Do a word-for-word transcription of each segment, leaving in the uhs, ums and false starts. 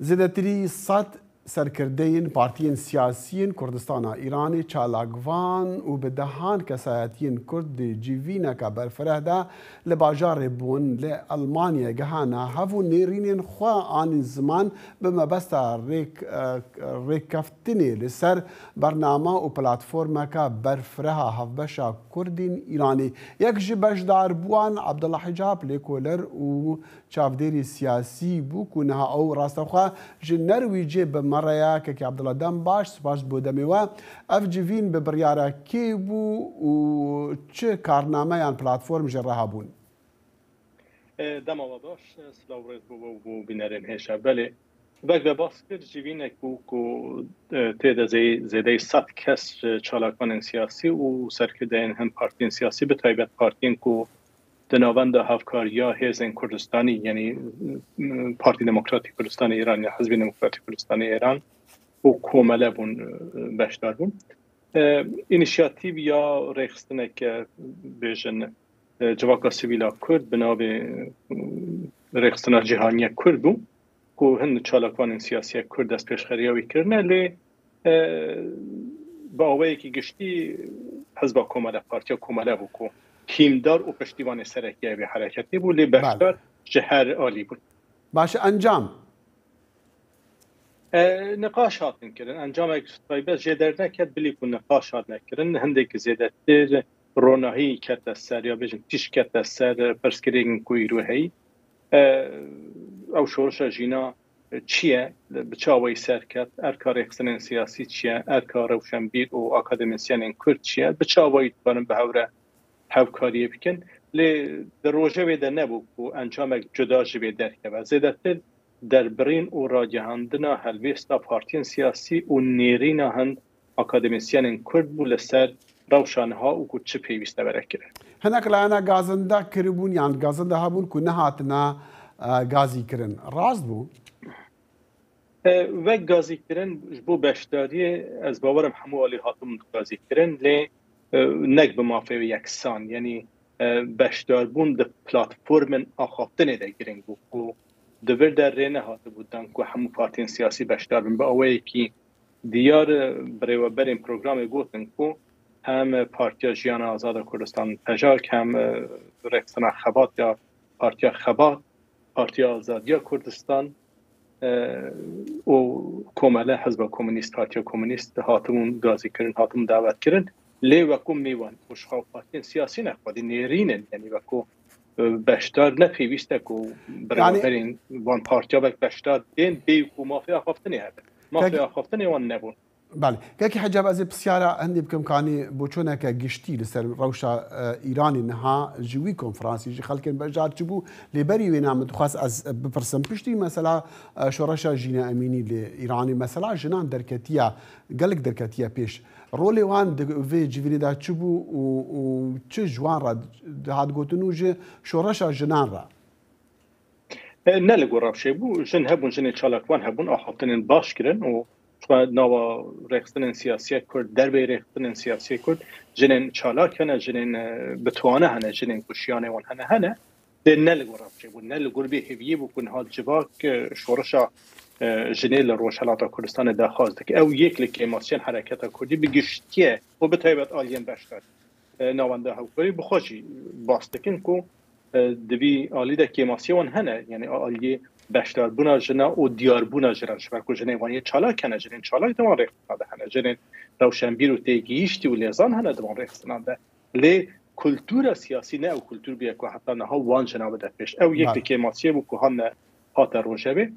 Zêdetirî sed serkirdeyên partiyên siyasî yên Kurdistana Îranê çalakvan û bi dehan kesayetiyên Kurd di civîneke berfireh de li bajarê Bonn li Elmanyayê gihana hev û nêrînên xwe anîn ziman bi mebesta rêk-, rêkkeftinê li ser bernama û platformeke berfireha Hevbeşa Kurdên Îranê. Yek ji beşdarbûan Abdullah Hicab, lêkoler û çavdêrî siyasî bû ku niha ew rastexwe ji Nerwîcê bi me re ye. Kekê Abdullah, dem baş, spas bo demê we. Ev civîn bi biryara kê bû û çi karname yan platform jê re hebûn? E, dema we baş, e, silav rêz bo we û bo bînerên hêja. Belê, wek we bas kir, civînek bû ku, e, tê de zê-, zêdeyî sed kes ji çalakvanên siyasî û serkirdeyên hin partiyên siyasî, bi taybet partiyên ku di navenda hevkariya hêzên Kurdistanî, yanî, m, Partî Demokratî Kurdistanê Îran ya Hizbê Demokratî Kurdistanê Îran û komele bûn, e, beşdar bûn. E, înîşiyatîv ya rêxistineke, bêjin, e, civaka sivîl a Kurd bi navê, e, Rêxistina Cîhanî ya Kurd bû, ku hin çalakvanên siyasî ya Kurd destpêşxeriya wî kirine, lê, e, bi awayekî giştî Hizba Komele, Partiya Komele bû ku hîmdar û piştîvanê serekî ya vê hereketê bû, lê Belê. beşdar ji her alî bûn. Baş e, encam? E, niqaş hatin kirin. Encamek taybet jê derneket, bilî ku niqaş hatine kirin. Hindek zêdetir ronahî kete ser, ya bêjin tîş kete ser pirsgirêkên ku îro heyî. E, ew şorişa jîna çi ye? Bi çi awayî ser ket? Erka rêxistinên siyasî çi ye? Erka rewşenbîr û akademîsyenên Kurd çi ye? Bi çi awayî dikarin bi hev re hevkariyê bikin? Lê di rojevê de nebû ku encamek cuda ji vê derkeve. Zêdetir derbirîn û ragihandina helwêsta partiyên siyasî û nêrîna hin akademîsyenên Kurd bû li ser rewşa niha û ku çi pêwîst e were kirin. Hinek layena gazinde kiribûn yan gazinde hebûn ku nehatine, e, gazî kirin. Rast bû? E, wek gazîkirin ji bo beşdariyê, ez bawerim hemû alî hatibûn gazîkirin, lê, e, nek bi mafê yeksan, yanî, e, beşdarbûn di platformên axaftinê de giring bû ku di vir de rê nehatibû dan ku hemû partiyên siyasî beşdar bin. Bi awayekî diyar, e, birêveberên programê gotin ku hem Partiya Jiyana Azad a Kurdistan, pejak, hem, e, Rêxistina Xebat ya Partiya Xebat, Partiya Azadiya Kurdistan, e, û komele Hizba Komûnîst, Partiya Komûnîst hatibûn gazîkirin, hatibûn davetkirin. Lê wekû mêvan û ji xwe partiyên siyasî ne, xwedî nêrîn in, yanî wekû, e, beşdar ne pêwîst e ku Yanî bireweberên van partiya wek beşdar bên bê ku mafê axaftinê hebe. Mafê Peki- axaftinê wan nebûn. Belê. Kekî Hecab, ez ê pisyara hindî bikim, kanî boçûneke giştî li ser rewşa, e, Îranê niha ji wî konferansê ji xelkên beşdar çi bû? Lê berî wêna min dixwest ez bipirsim. Piştî mesela, e, şoreşa Jîna Emînî li Îranê, mesela jinan derketiye, gelek derketiye pêş. Rolê wan di vê civînê de çi bû û, û çi ji wan re dihat gotin û ji şoreşa jinan re? E, ne li gor rewşê bû. Jin hebûn, jinên çalakvan hebûn, axaftinên baş kirin û xwe nava rêxistinên siyasî ya Kurd, derveyî rêxistinên siyasî ya Kurd, jinên çalak hene, jinên, e, bi tuane hene, jinên ku şiyanê wan hene, hene. Lê ne li gor rewşê bû, ne li gor vê hêviyê bû ku niha civak, e, şoreşa, e, jinê li Rojhelata Kurdistanê daxwaz dike. Ew yek li kêmasiyên hereketa Kurdî bi giştî ye û bi taybet aliyên beşdar, e, navenda hevkarî bi xwe jî bas dikin ku, e, di vî alî de kêmasiyê wan hene, yanî aliyê beşdarbûna jina û diyarbûna jinan, ji ber ku jinên wan yê çalak hene, jinên çalak di wan rêxistina de hene, jinên rewşenbîr û têgihîştî û lêzan hene di wan rêxistina de. Lê kultura siyasî ne ew kultur bûye ku heta niha wan jina bide pêş. Ew yek Belê. li kêmasiyê bû ku hane hate rojevê.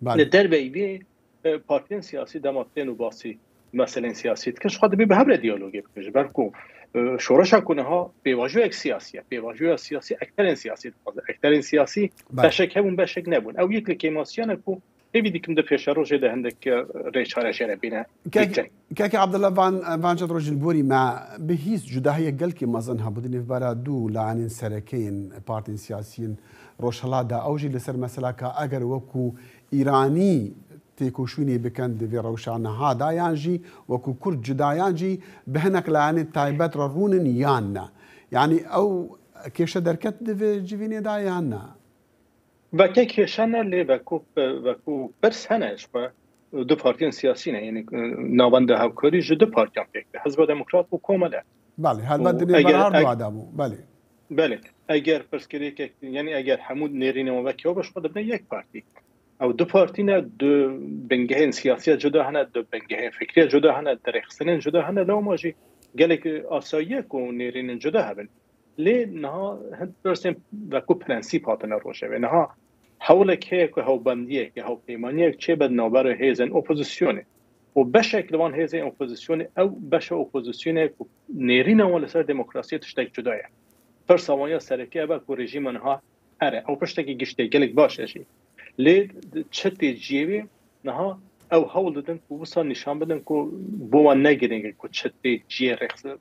Belê. Li derveyî vê, e, partiyên siyasî dema tên û basî meselên siyasî dikin, ji xwe dibê bi hev re diyalogê bikin. Ji ber ku, e, şoreşa ku niha pêvajoyek siyasî ye, pêvajoya siyasî ekterên siyasî dixwaze. Ekterên siyasî Belê. beşek hebûn, beşek nebûn. Ew yek li kêmasiyan e ku hêvî dikim di pêşerojê de hindek, e, rê çare jê re bîne Kek-, dîtin. Kekê Abdullah Van, Van Cedro, ji li gorî me bi hîs cudahiyek gelkî mezin hebû di nêvbera du layanên serekeyên partiyên siyasiyên Rojhilat de. Ew jî li ser mesela ka eger wekû Îranî têkoşînê bikin di vê rewşa niha de, yan jî wekû Kurd cuda, yan jî bi hinek layanê taybet re rûnin yan ne. Yanî ew kêşe derket di vê civînê de yan ne? Veke kêşe ne lê veku, veku pirs hene ji xwe du partiyên siyasî ne, yanî navenda hevkarî ji du partiyan pêk de, Hizba Demokrat û Komele. Belê, helbet Û dinê eger berhar eg- dua dabû. Belê. Belê, eger pirsgirêkek, yanî eger hemû nêrînê wan wekî ew be, ji xwe dibine yek partî. Ew du partî ne, du bingehên siyasiya cuda hene, du bingehên fikriya cuda hene, dirêxistinên cuda hene, lewma jî gelek asayî ye ku nêrînên cuda hebin. Lê niha hin pirsên veku prensîp hatine rojevê. Niha hewlek heye ku hewbendiyek, hewpeymaniyek çêbe di navbera hêzên opozisyonê. Û beşek li van hêzên opozisyonê, ew beşa opozisyonê ku nêrîna wan li ser demokrasiyê tiştek cuda ye. Pirsa wan ya sereke ev e ku rejîma niha here. Ew piştekî giştî ye, gelek baş e jî. Lê çi tê cihê wê niha ew hewl didin ku wisa nîşan bidin ku bo wan ne girîng e ku çi tê cihê rêx-,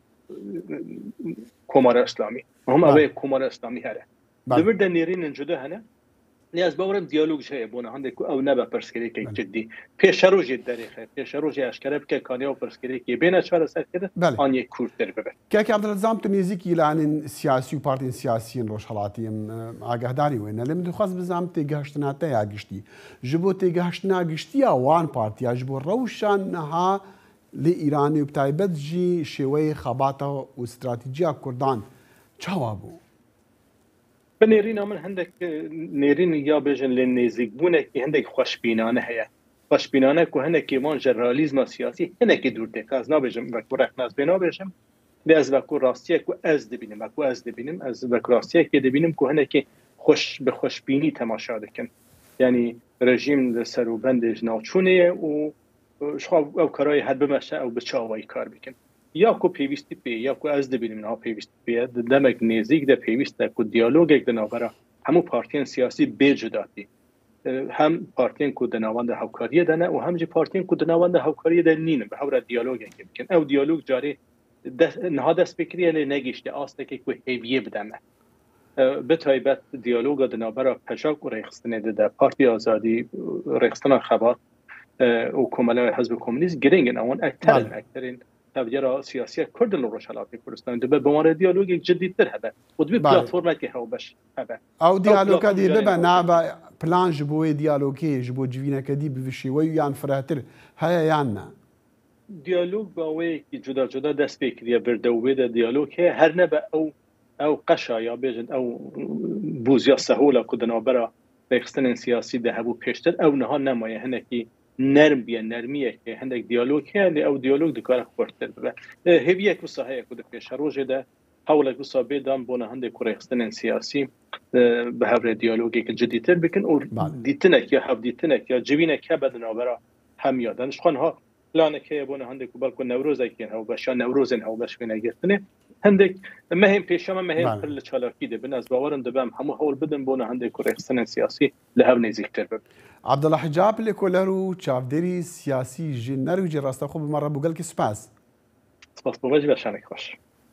Komara Îslamî. Muhim ew Belê. e Komara Îslamî here. Belê. Li vir de nêrînên cuda hene. Lê ez bawerim diyalog jî heye bona hindê ku ew nebe pirsgirêkek Belê. cidî. Pêşerojê derêxe, pêşerojê eşkere bike, kaniya pirsgirêkê bêne çareserkirin, Belê. an yê kûrtir bibe. Kek Abdullah, dizam tu nêzîk îlanên siyasî û partiyên siyasî yên Rojhelatî, em, e, agahdarî wê ne. Lê min dixwest bizam têgihiştina te ya giştî. Ji bo têgihiştina giştî ya wan partiya, ji bo rewşa niha li Îranê û bi taybet jî şêweyê xebata û stratîjiya Kurdan çawa bû? Bi nêrîna min hindek, e, nêrîn ya bêjin lê nêzîkbûnekî hindek xweşbînane heye. Xweşbînane ku hinekî van ji realîzma siyasî hinekî dûr tê. Ez nabêjim veku rexne ez bê nabêjim. Lê ez veku rastiyek ku ez dibînim, veku ez dibînim, ez veku rastiyekê dibînim ku hinekî xweş, bi xweşbînî temaşa dikin. Yanî rejîm li serûbendê ji navçûnê ye û ji xwe ew karayê her bimeşe ew bi çi awayî kar bikin. Ya ku pêwîstî pê, ya ku ez dibînim niha pêwîstî pê ye, di demek nêzîk de pêwîst e ku diyalogek di navbera hemû partiyên siyasî bê cudatî, e, hem partiyên ku di navenda hevkariyê de ne û hem jî partiyên ku di navenda hevkariyê de nînin, bi hev re diyalogekê bikin. Ew diyalog carê des-, niha dest pê kiriye lê negihişte astekê ku hêviyê bide me. E, bi taybet diyaloga di navbera PJAK û rêxistinê de de, Partiya Azadî, rêxistina Xebat, e, û Komele Hizb Komînîst giring in. Ewan ekter in, Belê. ekterên tevgera siyasiya Kurd in li Rojhelatê Kurdistanê. Dibe bi wan re diyalogek cidîtir hebe û dibe Belê. platformekê hewbeş hebe. Ew Ew diyaloga dî platform bibe carê nava plan ji bo wê diyalogê, ji bo civîneke dî bi vî şêweyî yan firehtir heye yan ne? Diyalog bi awayekî cuda cuda dest pê kiriye, vir de û wê de diyalog heye. Her nebe ew, ew qeşa ya bêjin, ew bûziya sehola ku di navbera rêxistinên siyasî de hebû pêştir, ew niha nemaye, hinekî nerm bûye, nermiyeke, hindek diyalog heye, lê ew diyalog dikare xurttir bibe. E, hêviyek wisa heye ku di pêşerojê de hewlek wisa bê dan bona hindek ku rêxistinên siyasî, e, bi hev re diyalogeke cidîtir bikin û Belê. dîtinek ya hevdîtinek ya civînek hebe di navbera hemiya de. Ji xwe niha planek heye bona hindek ku belku Newrozek yên hewbeş ya Newrozên hewbeş wêne girtinê. Hindek mehên pêşiya me mehên Belê. pir li çalakî de bin. Ez bawerim dibe em hemû hewl bidin bona hindek ku rêxistinên siyasî li hev nêzîktir bibin. Abdullah Hicab, lêkoler û çavdêrî siyasî ji Nerwîcê, rasta xwe bi me re bû. Gelkî spas. Spas bo we jî, weşanek xweş.